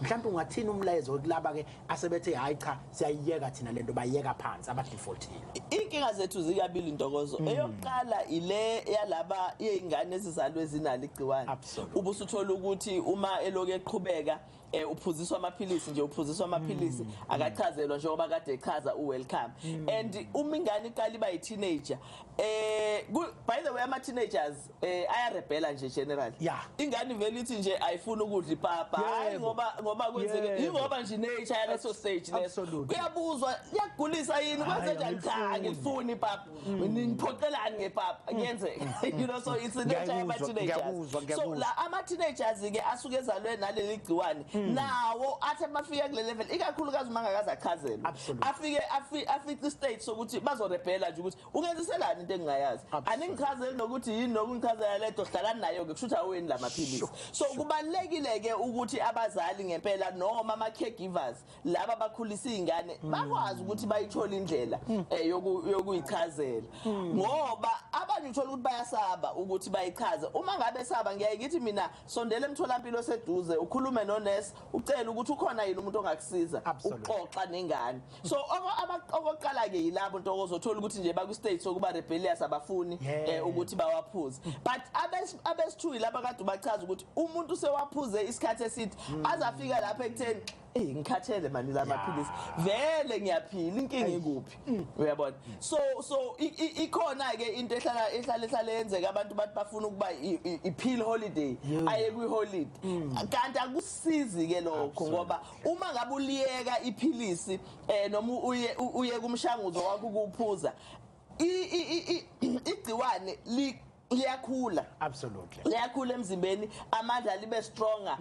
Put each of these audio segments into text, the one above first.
Mhlawumbe ungathini umlayezo kulaba ke asebethe, "Hayi cha, siyayiyeka thina lento," bayeka phansi, abadefaultile? Inkinga zethu zikabili, Ntokozo. Eyokuqala ile yalaba yey'ngane ezizalwe zinalo igciwane. Ubusuthola ukuthi uma eloku eqhubeka, uphuziswa amaphilisi nje, uphuziswa amaphilisi, akachazelwa njengoba kade echaza uWelcome. And uma ingane iqala iba yi-teenager, by the way, ama-teenagers ayarebhela nje generally. Ingane vele ithi nje ayifuni ukudla ipapa, hayi ngoba kwenzeke, ingoba nje nature yaleso stage leso. Kuyabuzwa, "Liyakugulisa yini? Kwenze njani?" "Cha, angilifuni ipapa, ningiphoqelani ngepapa?" Kuyenzeka, so it's the nature yama teenagers. Ngiyakuzwa, So ngiyakuzwa. la ama teenagers ke asuke ezalwe naleli gciwane nawo, athi mafika kule level, ikakhulukazi uma ngakaze achazelwe, afike afice state sokuthi bazorebhela nje ukuthi, "Ungenziselani into engingayazi? Aningichazeli nokuthi yini, nokungichazela lento, hlalani nayo ke, kusho aweni lamaphilisi." So kubalekile ke ukuthi abazali ngempela noma ama caregivers laba abakhulisa izingane bakwazi ukuthi bayithole indlela yokuyichazela, ngoba abanye uthola ukuthi bayasaba ukuthi bayichaze. Uma ngabe saba, ngiyaye ngithi mina, sondela emtholampilo seduze, ukhulume nonesi, ucele ukuthi ukhona yini umuntu ongakusiza ukuxoxa nengane. So okokuqala ke yilabo, Ntokozo, uthola ukuthi nje baku state sokuba rebellious, abafuni ukuthi bawaphuze. But abesithuyi laba kade bachaza ukuthi umuntu sewaphuze isikhathi eside, azafika lapha ekutheni, "Eh, ngikhathele mani la maphilisi, vele ngiyaphila, inkinga ikuphi?" Uyabona? So ikhona ke into ehlala yenzeka, abantu bathi bafuna ukuba i-pill holiday, aye kwi holiday, kanti akusizi ke lokho, ngoba uma ngabe uliyeka iphilisi noma uye kumshanguzo wakho ukuphuza, igciwane liyakhula. Liyakhula emzimbeni, amandla libe stronger,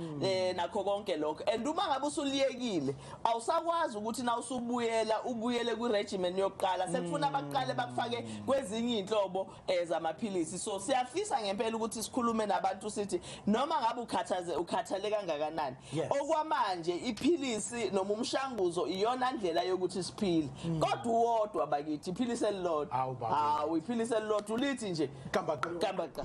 nakho konke lokho. And uma ngabe usuliyekile, awusakwazi ukuthi na usubuyela ubuyele kwi regimen yokuqala, sekufuna baqale bakufake kwezinye inhlobo zamaphilisi. So siyafisa ngempela ukuthi sikhulume nabantu, sithi noma ngabe ukhathaze, ukhathale kangakanani, okwamanje iphilisi noma umshanguzo iyona ndlela yokuthi siphile, kodwa uwodwa bakithi, iphilisi elilodwa. Hawu, bakithi. Hawu, iphilisi elilodwa ulithi nje Gamba qa. Gamba qa.